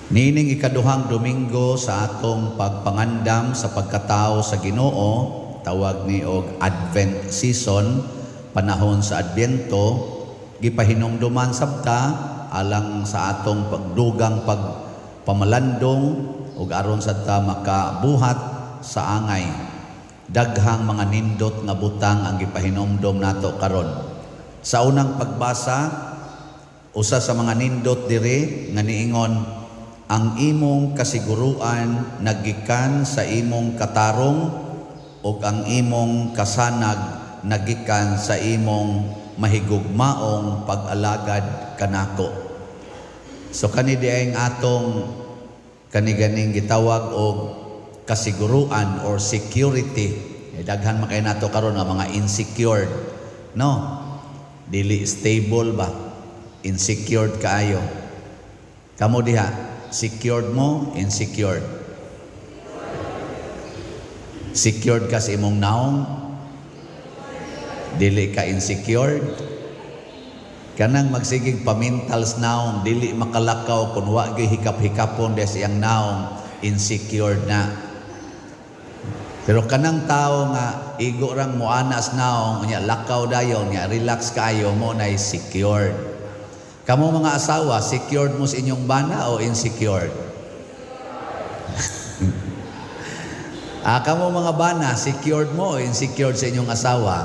Niining ikaduhang Domingo sa atong pagpangandam sa pagkatao sa Ginoo, tawag ni og Advent season, panahon sa Adbyento, gipahinumduman sabta alang sa atong pagdugang pagpamalandong ug aron sad ta makabuhat sa angay. Daghang mga nindot nga butang ang gipahinumdom nato karon. Sa unang pagbasa, usa sa mga nindot diri nga niingon, "Ang imong kasiguruan nagikan sa imong katarong ug ang imong kasanag nagikan sa imong mahigugmaong pag-alagad kanako." So kani di ang atong kani ganing gitawag og kasiguruan or security. Eh, daghan man kay nato karon nga mga insecured, no? Dili stable ba? Insecured kaayo. Kamo diha, secured mo, insecured? Secured ka sa imong naong? Dili ka insecured? Kanang magsigig pamintal sa naong, dili makalakaw kung wa gyud hikap-hikapon des iyang naong, insecured na. Pero kanang tao nga igo rang muanas naong, unya lakaw dayon, nya relax kaayo, mo nay secured. Kamo mga asawa, secured mo sa inyong bana o insecured? Kamo mga bana, secured mo o insecured sa inyong asawa?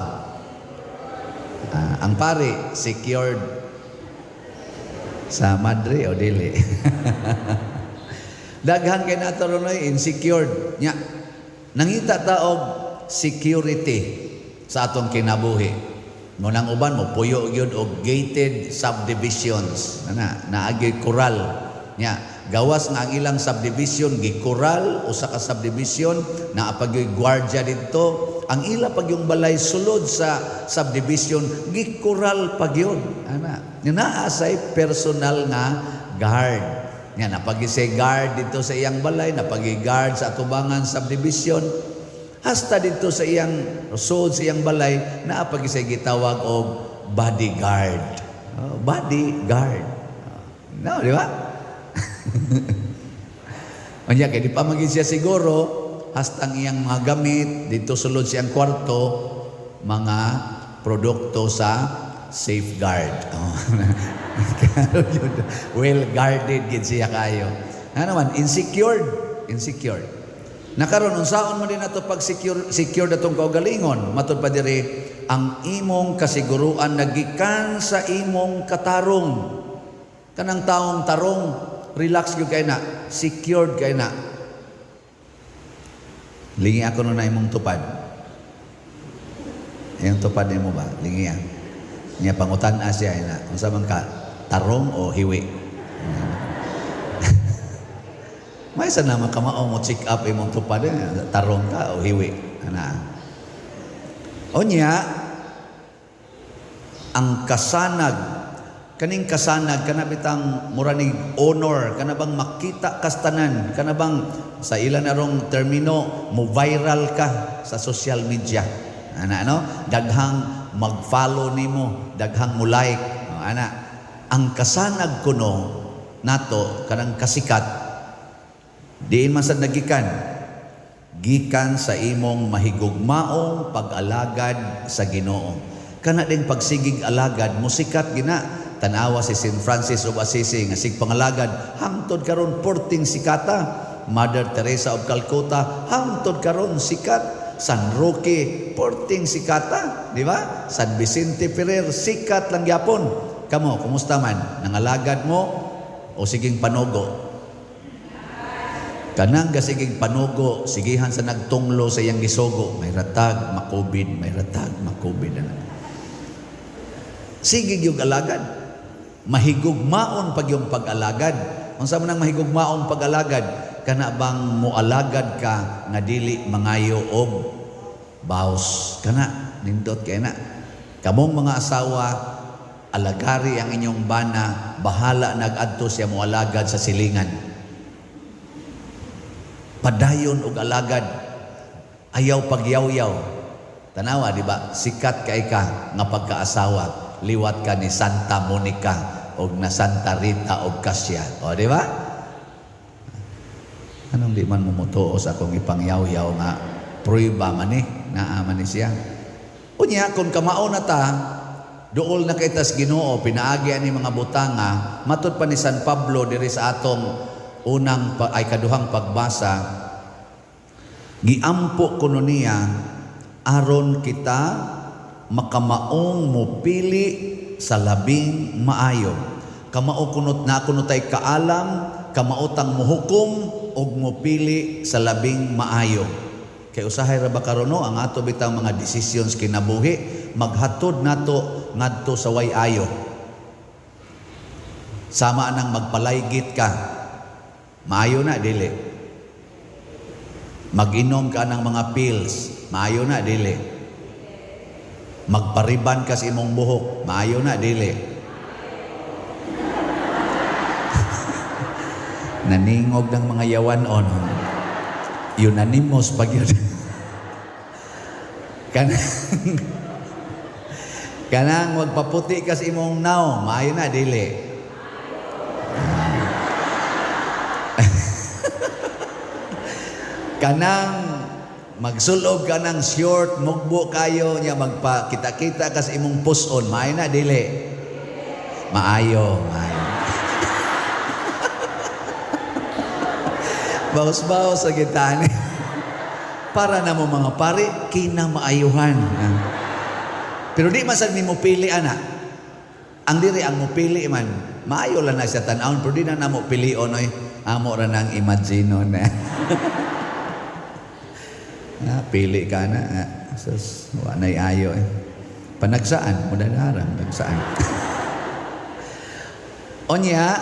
Ang pari, secured sa madre o dili? Daghan kay nato ron ay insecured. Nya, nangita ta og security sa atong kinabuhi. Munang uban mo puyo gyud og gated subdivisions. Ana, naagyoy koral. Nya, gawas nga ang ilang subdivision gikural, usa ka subdivision naa pa gyoy gwardiya didto. Ang ila pag yung balay sulod sa subdivision gikural pa gyud. Ana, nya naa say personal nga guard. Nya napagi say guard dito sa iyang balay, napagi guard sa atubangan subdivision. Hasta dito sa iyang sud sa iyang balay, naa pa say gitawag og bodyguard. Oh, bodyguard. No, di ba? Unya kay di pa magid siya siguro hasta ang iyang mga gamit dito sulod siyang kwarto, mga produkto sa safeguard. Oh. Well guarded gid siya kayo. Ano man, insecured, insecured. Nakaron unsaon man din nato pag secure secure atong kaugalingon? Matud pa diri, "Ang imong kasiguruan nagikan sa imong katarong." Kanang taong tarong, relax gyud kay na, secured kay na. Lingi ako no na imong tupad. Iyang tupad nimo ba? Lingi ah. Niya pangutan-a siya ina. Unsa man ka? Tarong o hiwi? May sa naman kamao mo check up imong tupad, eh, tarong ka o hiwi. Ana. Unya, ang kasanag, kaning kasanag kana bitang mura ni honor, kana bang makita kastanan, kana bang sa ilan arong termino mo viral ka sa social media. Ana, no? Daghang mag-follow nimo, daghang mo like. O, ana, ang kasanag kuno nato, kanang kasikat, diin man sad nagikan? Gikan sa imong mahigugmaong pag-alagad sa Ginoo. Kana din pagsigig alagad musikat gina. Tanawa si St. Francis of Assisi nga sig pangalagad, hangtod karon porting sikata. Mother Teresa of Calcutta, hangtod karon sikat. San Roque, porting sikata, di ba? San Vicente Ferrer, sikat lang gyapon. Kamo, kumusta man? Nangalagad mo o siging panugo? Kanang gasiging panugo, sigihan sa nagtunglo sa iyang gisugo, may ratag, makubid, may ratag, makubid. Ano. Sige yung alagad. Mahigugmaon pag yung pag-alagad. Unsa man ang mahigugmaong pag-alagad? Kana bang mualagad ka nga dili mangayo og baos? Kana nindot kay na. Kamong mga asawa, alagari ang inyong bana, bahala nag-adto siya mualagad sa silingan. Padayon og alagad. Ayaw pagyawyaw. Tanawa, di ba? Sikat kay ka nga pagkaasawa. Liwat ka ni Santa Monica og na Santa Rita og Cassia. O, di ba? Anong di man mo mutuo sa akong ipangyaw-yaw nga prueba man ni, naa man ni siya. Unya, kung kamao na ta, duol na kay tas Ginoo, pinaagi ani mga butanga, matud pa ni San Pablo diri sa atong unang ay kaduhang pagbasa, giampo kuno niya aron kita makamaong mopili sa labing maayo. Kamao kunot na kuno tay kaalam, kamaotang mohukom og mopili sa labing maayo. Kay usahay ra ba karon, no, ang ato bitang mga decisions kinabuhi maghatod nato ngadto sa way ayo. Sama nang magpalaygit ka. Maayo na, dili? Mag-inom ka ng mga pills, maayo na, dili? Magpariban ka sa imong buhok, maayo na, dili? Naningog ng mga yawan on. Unanimous pag yun. Kanang magpaputi ka sa imong naong, maayo na, dili? Kanang magsulob ka ng short, mugbo kayo, nya magpakita-kita ka sa imong puson, maayo na, dili? Maayo, maayo. Baos-baos sa gitani. Para na mo mga pare, kinamaayuhan. Pero di man sad nimo pili ana. Ang diri ang mopili man, maayo lang na siya tan-awon, pero di na namo pilion oy. Amo ra nang imagine na. Na, pili ka na. Sus, wa na'y ayo eh. Panagsaan, mudadaran, panagsaan. Onya,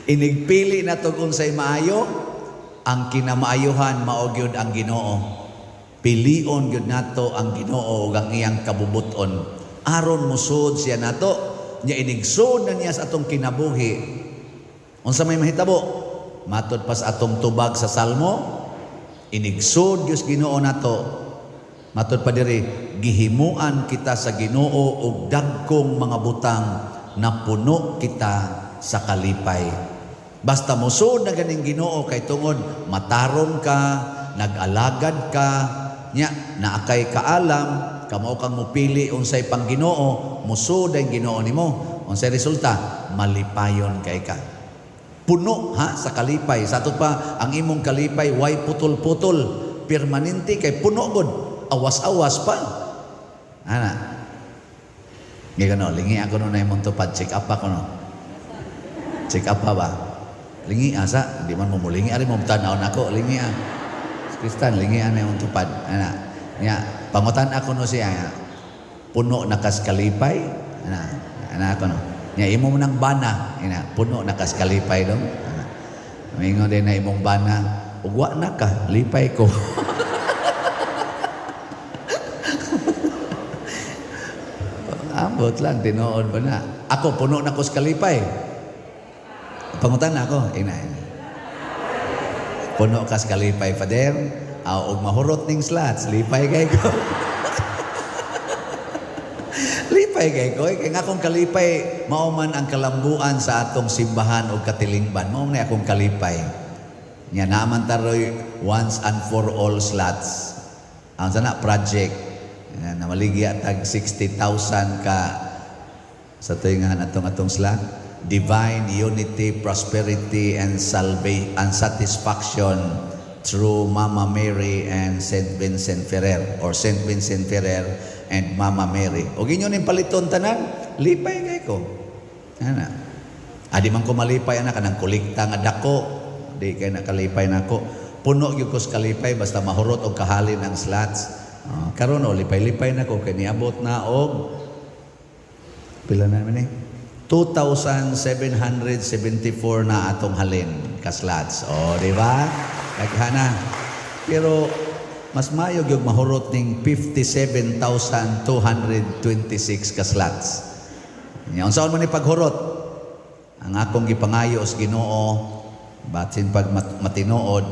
inigpili na to kung sa'y maayo, ang kinamaayuhan mao gyud ang Ginoo. Pilion gyud nato ang Ginoo ug ang iyang kabubuton. Aron mosud siya nato, nya inigsud na niya sa atong kinabuhi. Unsa may mahitabo? Matod pa sa atong tubag sa Salmo, inigsud Dios Ginoo nato. Matod pa diri, gihimuan kita sa Ginoo og dagkong mga butang na puno kita sa kalipay. Basta mosud na ganing Ginoo kay tungod matarong ka, nag-alagad ka, nya naakay kaalam, kamao kang mopili unsay pang Ginoo, mosud ang Ginoo nimo. Unsay resulta? Malipayon kay ka. Puno ha sa kalipay. Sa ato pa ang imong kalipay way putol-putol, permanente kay puno gud, awas-awas pa. Ana. Ngano lingi ako no na imong tupad, check up ako no. Check up pa ba? Lingi asa, di man mo mulingi ari mo tan-aw nako, lingi ah. Kristan lingi ana imong tupad. Ana. Nya pangutan ako no siya. Puno na kas kalipay. Ana, ana ako no. Nya imo nang bana, ina puno na kas kalipay dong. Ana. Mingon din na imong bana, ugwa na ka, lipay ko. Ambot lang tinuod ba na. Ako puno na ko sa kalipay. Pangutan na ako, ina, ina. Puno kas kalipay, Father. Aw, og mahurot ning slots, lipay kay ko. Lipay kay ko, kay nga akong kalipay mao man ang kalambuan sa atong simbahan og katilingban. Mao man akong kalipay. Nya naman taroy once and for all slots. Ang sana project na namaligya tag 60,000 ka sa tuingan atong slot. Divine unity, prosperity and salvation and satisfaction through Mama Mary and Saint Vincent Ferrer, or Saint Vincent Ferrer and Mama Mary. O ginyo ning paliton tanan, lipay kay ko. Ana. Adi man ko malipay ana kanang kolekta nga dako, di kay nakalipay nako. Puno gyud ko sa kalipay basta mahurot og kahalin ang slots. Karon o lipay-lipay nako kay niabot na og pila na man ni? 2,774 na atong halin ka slots. O, di ba? Daghana. Pero mas mayo gyud mahurot ning 57,226 ka slots. Nya unsaon man ni paghurot? Ang akong gipangayo sa Ginoo basin pag matinuod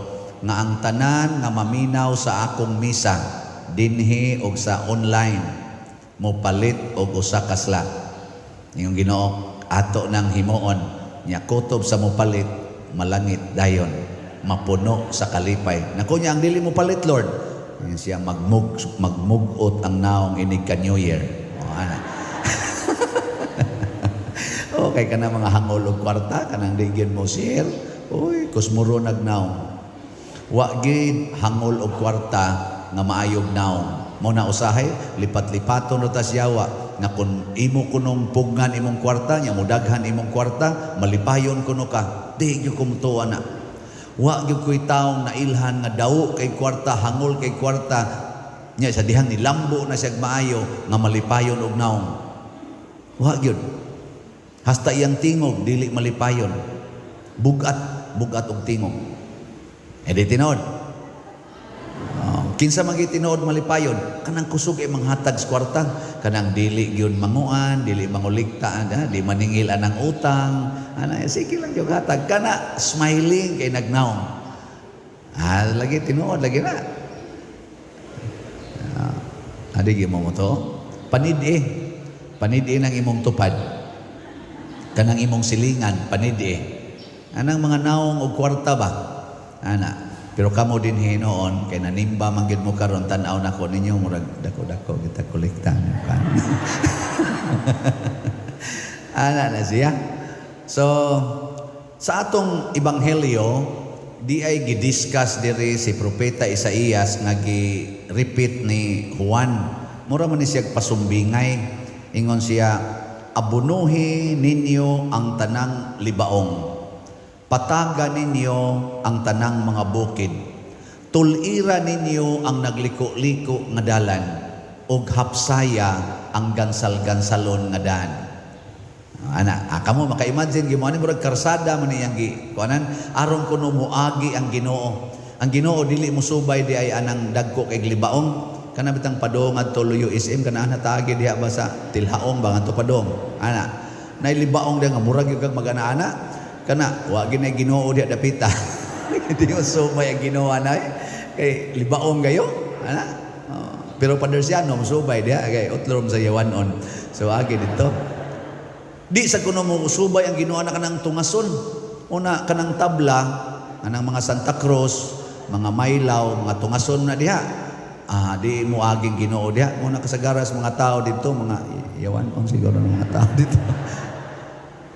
nga ang tanan nga maminaw sa akong misa dinhi og sa online mopalit og usa ka slot. Yung Ginoo ato nang himuon nya kutob sa mopalit Malangit dayon, mapuno sa kalipay. Naku niya ang dili mo palit, Lord. Yan siya magmugot ang naong inig ka New Year. O, ana. Okay ka na mga hangol og kwarta kanang di gyud mo share. Uy, kusmuro nagnaong. Wa gid hangol og kwarta nga maayog naong. Mo na usahay lipat-lipaton ra ta siyawa nga kun imo kunong pugnan imong kwarta nya mudaghan imong kwarta, malipayon kuno ka. Di gyud ko na. Wa gyud ko'y taong nailhan nga daw kay kwarta, hangol kay kwarta nya sa dihang nilambo na siya maayo nga malipayon og naong. Wa gyud. Hasta iyang tingog dili malipayon. Bugat, bugat og tingog. E di tinuod. Oh, kinsa man gyud tinuod malipayon? Kanang kusog ay manghatag sa kwarta, kanang dili gyud manguan, dili mangulikta, di maningil anang utang, ana sige lang gyud hatag kana smiling kay nagnaong. Ah, lagi tinuod lagi na. Ah, adi gyud mo mo to. Panid-i. Panid-i ng imong tupad. Kanang imong silingan, panid-i. Anang mga naong og kwarta ba? Ana. Pero kamo din hinoon kay nanimba man gyud mo karon, tan-aw nako ninyo murag dako-dako kita kolekta. Ana na siya. So sa atong ebanghelyo di ay gidiscuss diri si propeta Isaías nga gi-repeat ni Juan. Mura man ni siya pasumbingay. Ingon siya, abunuhi ninyo ang tanang libaong. Pataga ninyo ang tanang mga bukid. Tulira ninyo ang nagliko-liko nga dalan ug hapsaya ang gansal-gansalon nga daan. Ana, kamo maka-imagine gyud mo ani murag karsada man iyang gi kuanan aron kuno moagi ang Ginoo. Ang Ginoo dili mo subay di ay anang dagko kay libaong. Kana bitang padong adto Luyo SM kana ana tagi diha ba sa Tilhaong ba ngadto padong. Ana, nay libaong diha nga murag gyud kag mag-ana-ana. Kana wa gyud nay Ginoo diha dapita. Di mo subay ang Ginoo anay kay libaong gayo. Ana. Oh, pero Padersiano mo subay diha kay utlom sa yawanon. So agi dito. Di sa kuno mo usubay ang Ginoo na kanang tungason. Una kanang tabla, anang mga Santa Cruz, mga Maylaw, mga tungason na diha. Ah, di mo aging Ginoo diha. Muna kasagaras mga tao dito, mga yawan on siguro ng mga tao dito.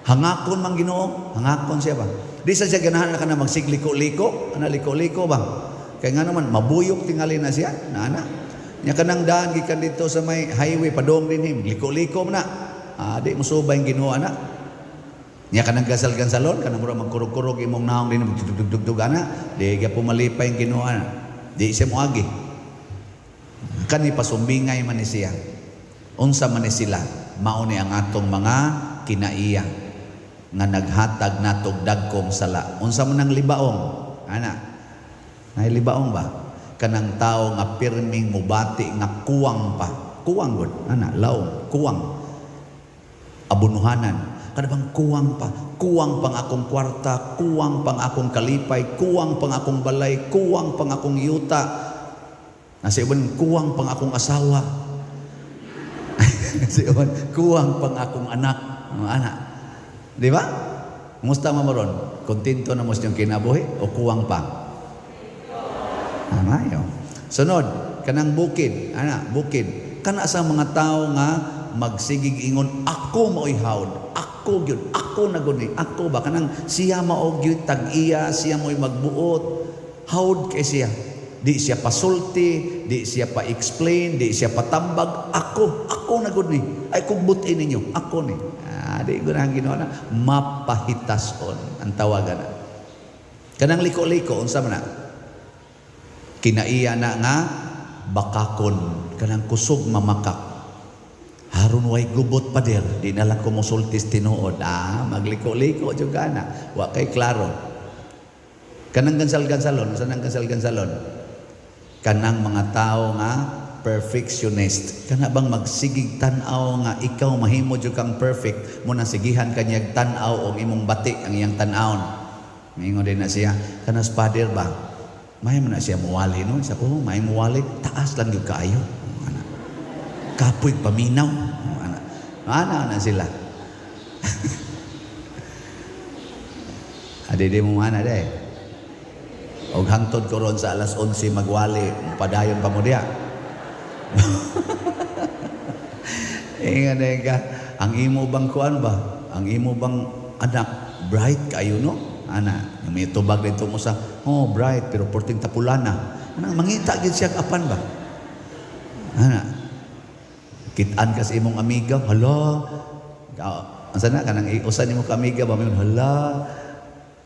Hangakon man Ginoo, hangakon siya ba? Di sa siya ganahan na kana magsigliko-liko, ana liko-liko ba? Kay nga naman mabuyok tingali na siya, na ana. Nya kanang daan gikan dito sa may highway padong dinhi, liko-liko man na. Ah, di mo subay ang Ginoo ana. Nya kanang gasal-gansalon, kanang mura magkurog-kurog imong naong din dug-dug-dug ana, di gyapon malipay ang Ginoo ana. Di siya moagi. Kani pasumbingay man ni siya. Unsa man ni sila, mao ni ang atong mga kinaiya nga naghatag natog dagkong sala. Unsa man ang libaong? Ana. Nay libaong ba? Kanang tao nga pirming mubati nga kuwang pa. Kuwang gud, ana, laom, kuwang. Abunuhanan. Kada bang kuwang pa, kuwang pang akong kwarta, kuwang pang akong kalipay, kuwang pang akong balay, kuwang pang akong yuta. Nasa iban, kuwang pang akong asawa. Nasa iban, kuwang pang akong anak. Mga anak. Di ba? Kumusta mo ron? Kontento na mo sa inyong kinabuhi o kuwang pa? Amayo. Sunod, kanang bukid. Ana, bukid. Kana sa mga tao nga magsigig ingon, ako maoy hawd, ako gyud, ako na gud ni, ako ba kanang siya mao gyud tag-iya, siya mo'y magbuot, hawd kay siya. Di siya pasulti, di siya pa-explain, di siya patambag, ako, ako na gud ni. Ay kung butin ninyo, ako ni. Ah, di gud ang Ginoo na mapahitason ang tawagan na. Kanang liko-liko unsa man na? Kinaiya na nga bakakon, kanang kusog mamakak. Haron way gubot pader, di na lang kumusultis tinuod. Ah, magliko-liko jud ka na. Wa kay klaro. Kanang gansal-gansalon, unsa nang gansal-gansalon? Kanang mga tao nga perfectionist. Kana bang magsigig tan-aw nga ikaw mahimo jud kang perfect, mo na sigihan kanyag tan-aw og imong batik ang iyang tan-awon. Mingon din na siya, kanas pader ba? May man na siya muwali no? Isa ko, may muwali, taas lang gyud kaayo. Ana. Kapoy paminaw. Ana. Ana na sila. Adi di mo mana de. Og hangtod ko ron sa alas 11 magwali, padayon pa mo diya. Ingan ka, ang imo bang kuan ba? Ang imo bang anak bright kayo, no? Ana, may tubag dito mo sa, oh, bright pero porting tapulana. Ana, mangita gid siya apan ba? Ana. Kitaan ka sa imong amiga, hala. Asa na kanang usa nimo ka amiga ba, mayon, hala.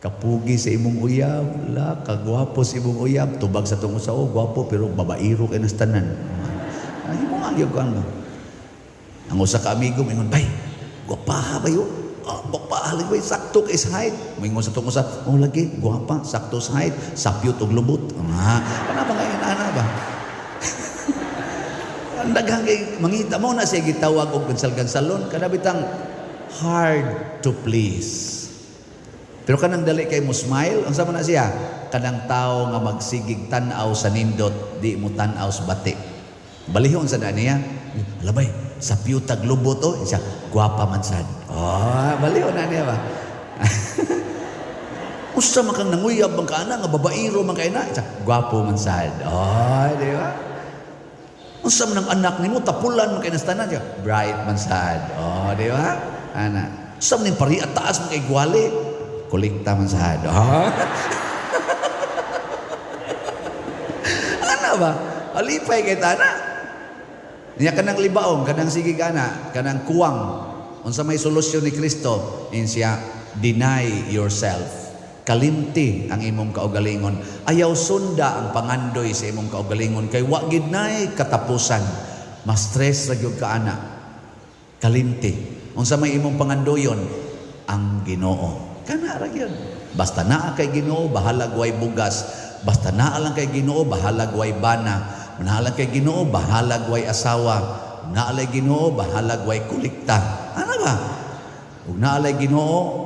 Kapugi sa imong uyab, hala, kagwapo sa imong uyab, tubag sa tong usa, oh, gwapo pero babairo kay nas tanan. Ay mo ang gyud kuan ba? Ang usa ka amigo mingon, "Bay, gwapaha ba yun? Oh, gwapaha lagi bay, sakto kay sa height." Mingon sa tong usa, "Oh lagi, gwapa, sakto sa height, sapyot og lubot." Ah, kana ba ngayon ana ba? Ang daghang kay mangita mo na siya gitawag og gansal-gansalon, kana bitang hard to please. Pero kanang dali kay mo smile, unsa man na siya? Kanang tao nga magsigig tan-aw sa nindot, di mo tan-aw sa bati. Balihon sa niya. Labay, sa piyutag lubot oh, siya, gwapa man sad. Oh, balihon na niya ba? Usa man kang nanguyab man ka ana nga babairo man kay na, siya, gwapo man sad. Oh, di ba? Unsa man ang anak nimo tapulan man kay nas tanan, siya, bright man sad. Oh, di ba? Ana. Unsa man pari at taas man kay gwali, kolekta man sad. Oh. Ana ba? Alipay kay tana. Niya kanang libaong, kanang sige gana, kanang kuwang. Unsa may solusyon ni Kristo? Insiya, deny yourself. Kalimti ang imong kaugalingon. Ayaw sunda ang pangandoy sa imong kaugalingon kay wa gid nay katapusan. Ma-stress ra gyud ka ana. Kalimti. Unsa may imong pangandoyon? Ang Ginoo. Kana ra gyud. Basta naa kay Ginoo, bahalag way bugas. Basta naa lang kay Ginoo, bahalag way bana. Naa lang kay Ginoo, bahalag way asawa. Naa lay Ginoo, bahalag way kolekta. Ano ba? Ug naa lay Ginoo,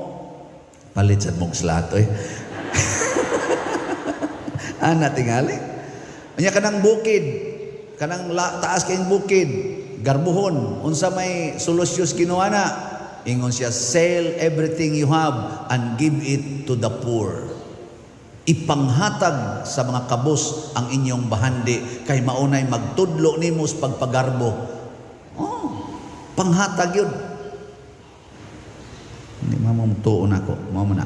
palit sad mong slato eh. Ana tingali. Anya kanang bukid, kanang taas kayong bukid, garbuhon, unsa may solusyon Ginoo ana? Ingon siya, sell everything you have and give it to the poor. Ipanghatag sa mga kabus ang inyong bahandi kay maunay magtudlo nimo sa pagpagarbo. Oh, panghatag yun. Hindi mo tuon ako, mao man na.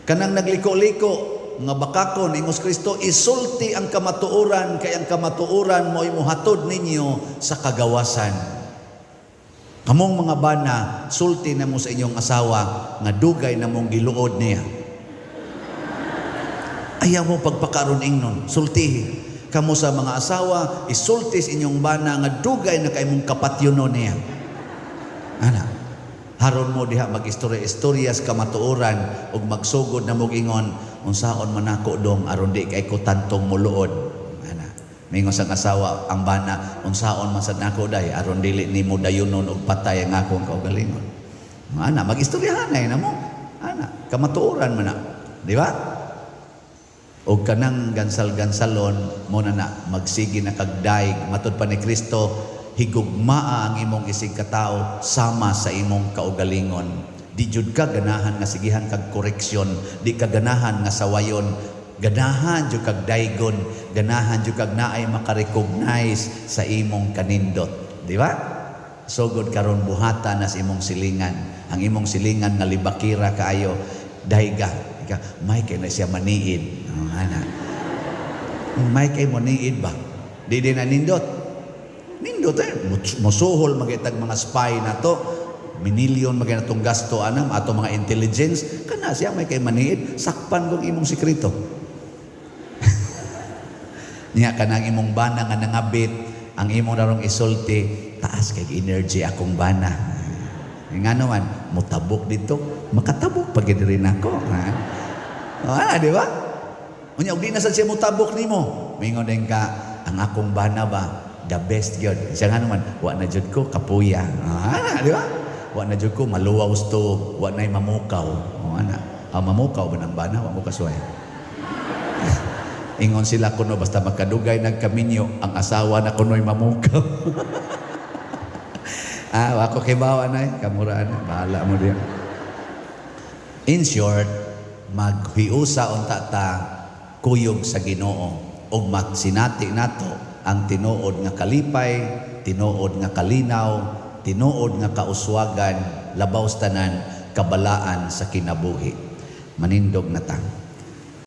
Kanang nagliko-liko nga bakakon, ingos Kristo, isulti ang kamatuoran kay ang kamatuoran mo'y muhatod ninyo sa kagawasan. Kamong mga bana, sulti na mo sa inyong asawa nga dugay na mong giluod niya. Ayaw mo pagpakaron ingnon, sultihi. Kamo sa mga asawa, isulti sa inyong bana nga dugay na kay mong kapatyonon niya. Ana, haron mo diha mag-istorya-istorya sa kamatuoran ug magsugod na mog ingon, unsaon man ako dong aron di kay ko tantong muluod. Ana, mingon sa asawa ang bana, unsaon man sad nako day aron dili nimo dayunon og patay ang akong kaugalingon. Ana, mag-istoryahan na mo. Ana, kamatuoran man na. Di ba? O kanang gansal-gansalon mo na na magsige na kagdaig matud pa ni Kristo, higugmaa ang imong isig katao sama sa imong kaugalingon. Di jud ka ganahan nga sigihan kag koreksyon, di ka ganahan nga sawayon, ganahan jud kag daygon, ganahan jud kag naay makarecognize sa imong kanindot, di ba? Sugod karon buhata na sa imong silingan, ang imong silingan nga libakira kaayo, dayga. Ika, may kay na siya maniid. Oh, ana. May kay mo niid ba? Di din na nindot. Nindot eh. Musuhol magitag mga spy na to. Minilyon magay na tong gasto anam ato mga intelligence. Kana siya may kay maniid. Sakpan kong imong sekreto. Niya kanang imong bana nga nangabit, ang imong narong isulti, taas kay energy akong bana. Nga naman, mutabok dito, makatabok pag rin ako. Ha? Ah, di ba? Unya, og di na sad siya mutabok nimo. Mingon din ka, ang akong bana ba, the best gyud. Siya nga naman, wa na jud ko, kapuya. Ah, di ba? Wa na jud ko, maluwaw sto, wa na'y mamukaw. O, ana. Ah, mamukaw ba ng bana? Wa mo kasuway. Ingon sila kuno, basta magkadugay nagkaminyo, ang asawa na kuno'y mamukaw. Ah, wako kay bawa na eh. Kamura na. Bahala mo diyan. In short, Maghiusa unta ta kuyog sa Ginoo ug magsinati nato ang tinuod nga kalipay, tinuod nga kalinaw, tinuod nga kauswagan, labaw sa tanan, kabalaan sa kinabuhi. Manindog na ta.